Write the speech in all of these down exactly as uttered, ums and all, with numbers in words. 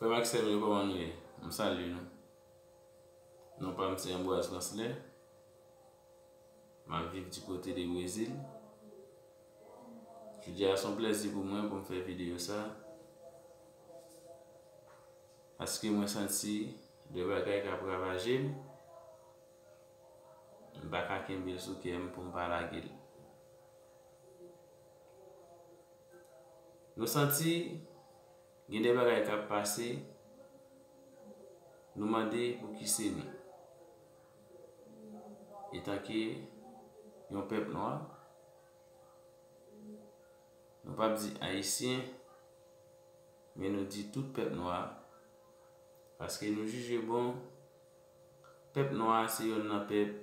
Frè m ak sè m yo, kòman nou ye? M salye nou. Non pa m se Ambroise Lancelin. M ap viv di kote de Brezil. Jodi a se yon plèzi pou mwen pou m fè videyo sa. Paske mwen santi de bagay k ap ravaje m. M pa ka kenbe l sou kè m pou m pa lage l. Nou santi gen de bagay k ap pase, nou mande pouki se nou. Etanke yon pèp nwa, nou p ap di ayisyen, men nou di tout pèp nwa, paske nou jije bon, pèp nwa se yonn nan pèp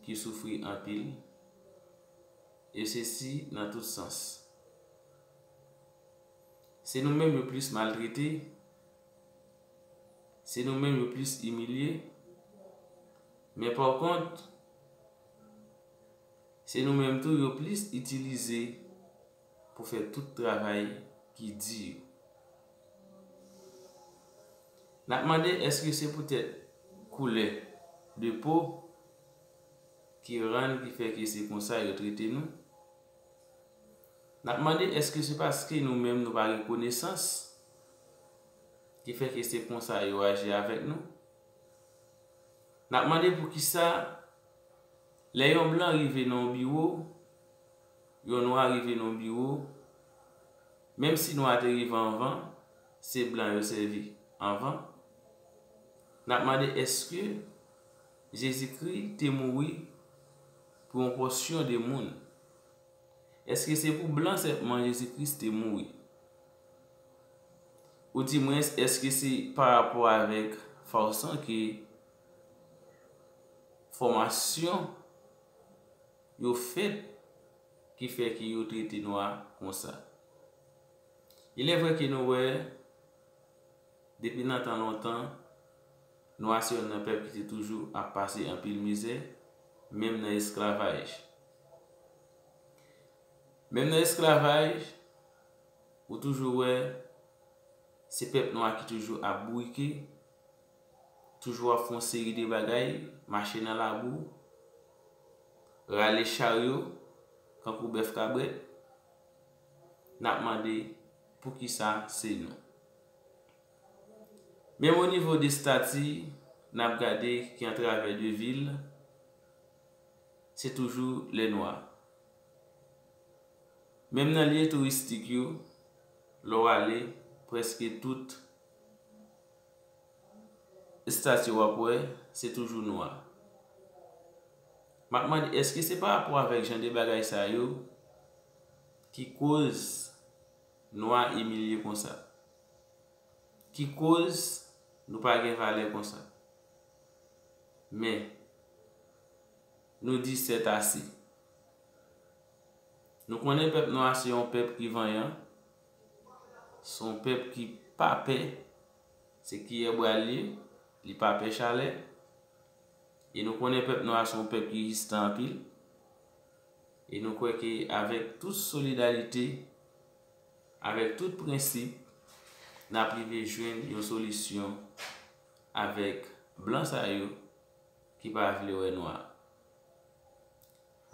ki soufri anpil, e sesi nan tout sans. Se nou menm yo plis maltrete, se nou menm yo plis imilye, men pa kont, se nou menm tou yo plis itilize pou fè tout travay ki di yo. N ap mande èske se poutèt koulè de po ki rann ki fè ke se konsa yo trete nou? N ap mande èske se paske nou menm nou pa gen konesans ki fè ke se konsa yo aji avèk nou? N ap mande poukisa lè yon blan rive nan yon biwo, yon nwa rive nan yon biwo, menm si nwa te rive anvan, se blan yo sèvi anvan. N ap mande èske Jezikri te mouri pou yon pòsyon de moun? Èske se pou blan sèlman Jezikri te mouri? Oudimwens, èske se pa rapò avèk fason ke fòmasyon yo fèt ki fè ke yo trete nwa konsa? Il est vrai ke nou wè, depi nan tan lontan, nwa se yonn nan pèp ki te toujou ap pase anpil mizè, menm nan esklavaj. Menm nan esklavaj, ou toujou wè se pèp nwa ki toujou ap bourike, toujou ap fè yon seri de bagay, mache nan labou, rale charyo, kankou bèf kabrèt. N ap mande poukisa se nou. Menm o nivo de stati, n ap gade ki antravè de vil, se toujou lè nwa. Menm nan lye touristik yo, lè w ale, prèske tout estati w ap wè, se toujou nwa. M ap mande, èske se pa rapò avèk jan de bagay sa yo ki koz nwa imilye konsa? Ki koz nou pa gen valè konsa? Men, nou di sètase. Nou konnen pèp nwa se yon pèp ki vanyan, se yon pèp ki pa pè, se kiyè bwa l ye, li pa pè chalè. E nou konnen pèp nwa se yon pèp ki rezistan anpil. E nou kwè ke avèk tout solidarite, avèk tout prensip, n ap rive jwenn yon solisyon avèk blan sa yo ki pa vle wè nwa.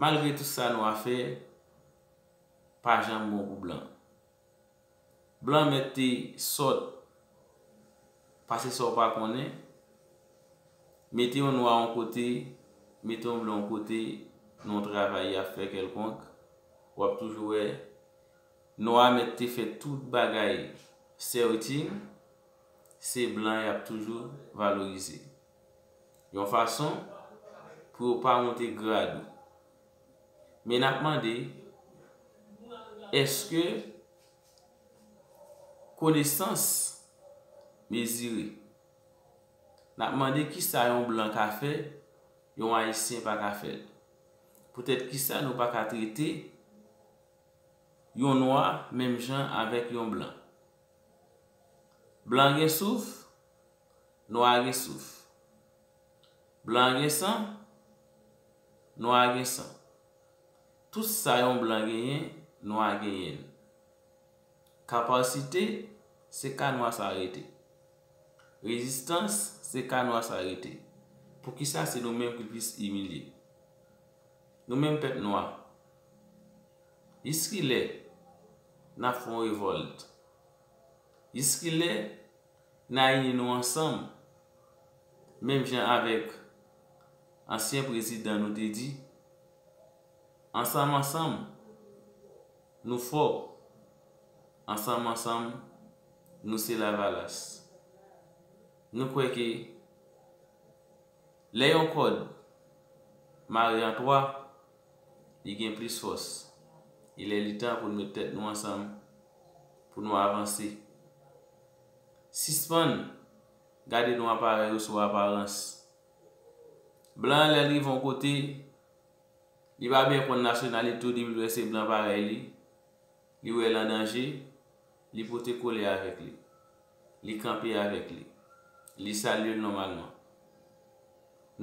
Malgre tout sa nwa fè, pa janm bon pou blan. Blan mèt te sòt, pase sa w pa konnen, mete yon nwa yon kote, mete yon blan yon kote, nan yon travay y ap fè kèlkonk, w ap toujou wè nwa mèt te fè tout bagay certain, se blan y ap toujou valorize. Yon fason pou yo pa monte grad ou. Men n ap mande, èske konesans mezire? N ap mande kisa yon blan ka fè, yon ayisyen pa ka fè l. Poutèt kisa nou pa ka trete yon nwa menm jan avèk yon blan? Blan gen souf, nwa gen souf. Blan gen san, nwa gen san. Tout sa yon blan genyen, nwa genyen l. Kapasite, se ka nwa sa rete. Rezistans, se ka nwa sa rete. Poukisa se nou menm ki plis imilye? Nou menm pèp nwa, jiskilè n ap fè yon revòlt? Jiskilè n a ini nou ansanm, menm jan avèk ansyen prezidan nou te di, ansanm ansanm, nou fò, ansanm ansanm, nou se Lavalas. Nou kwè ke lè yon kòd mare an twa, li gen plis fòs. E lè li tan pou n met tèt nou ansanm, pou nou avanse. Sispann gade nou aparèy ou sou aparans. Blan an, lè l rive yon kote, li pa byen konn nasyonalite w, depi l wè se blan parèy li, li wè l an danje, li pote kole avèk li. Li kanpe avèk li. Li salye l nòmalman.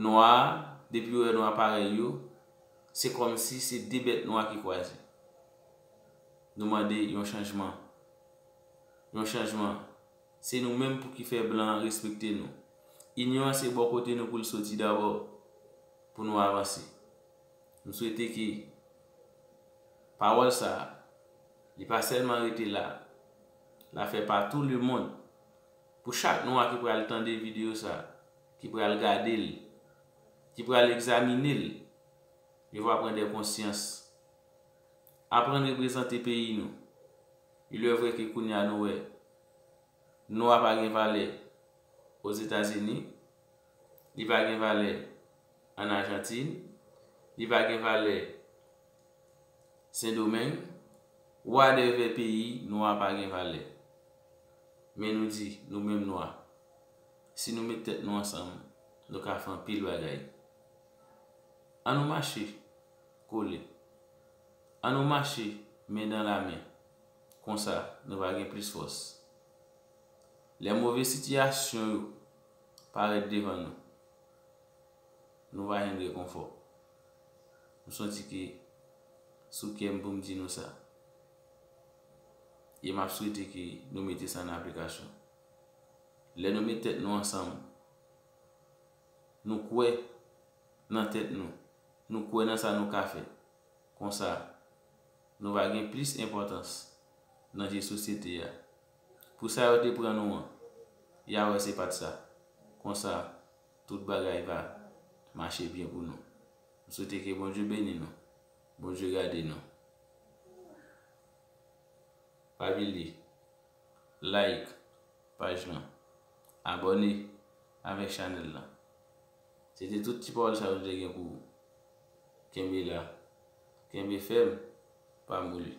Nwa a, depi yo wè nwa parèy yo, se kòmsi se de bèt nwa ki kwaze. Nou mande yon chanjman. Yon chanjman. Se nou menm pou ki fè blan an respekte nou. Inyon an se bò kote nou pou l soti dabò, pou nou avanse. M swete ke pawòl sa a, li pa sèlman rete la, l a fè pa tou lemonn, pou chak nwa ki pral tande videyo sa a, ki pral gade l, ki pral egzamine l, yo va pran de konsyans. Aprann reprezante peyi nou. Il est vrai ke kounye a nou wè, nwa pa gen valè Ozetazini, li pa gen valè ann Ajantin, li pa gen valè Sendomeng, whatever peyi, nwa pa gen valè. Men nou di, nou menm nwa, si nou met tèt nou ansanm, nou ka fè anpil bagay. An nou mache kole. An nou mache men dan la men. Konsa, nou va gen plis fòs. Lè move sitiyasyon yo parèt devan nou, nou va jwenn rekonfò. M santi ke sou kè m pou m di nou sa. E m ap swete ke nou mete sa nan aplikasyon. Lè nou met tèt nou ansanm, nou kwè nan tèt nou, nou kwè nan sa nou ka fè. Konsa, nou va gen plis enpòtans nan je sosyete a. Pou sa yo te pran nou an, y a wè se pa t sa. Konsa, tout bagay va mache byen pou nou. M swete ke Bondye beni nou. Bondye gade nou. Pa bliye, like paj lan, abòne avèk chanèl lan. Se te tout ti pawòl sa yo m te gen pou ou. Kenbe la, kenbe fèm, pa moli.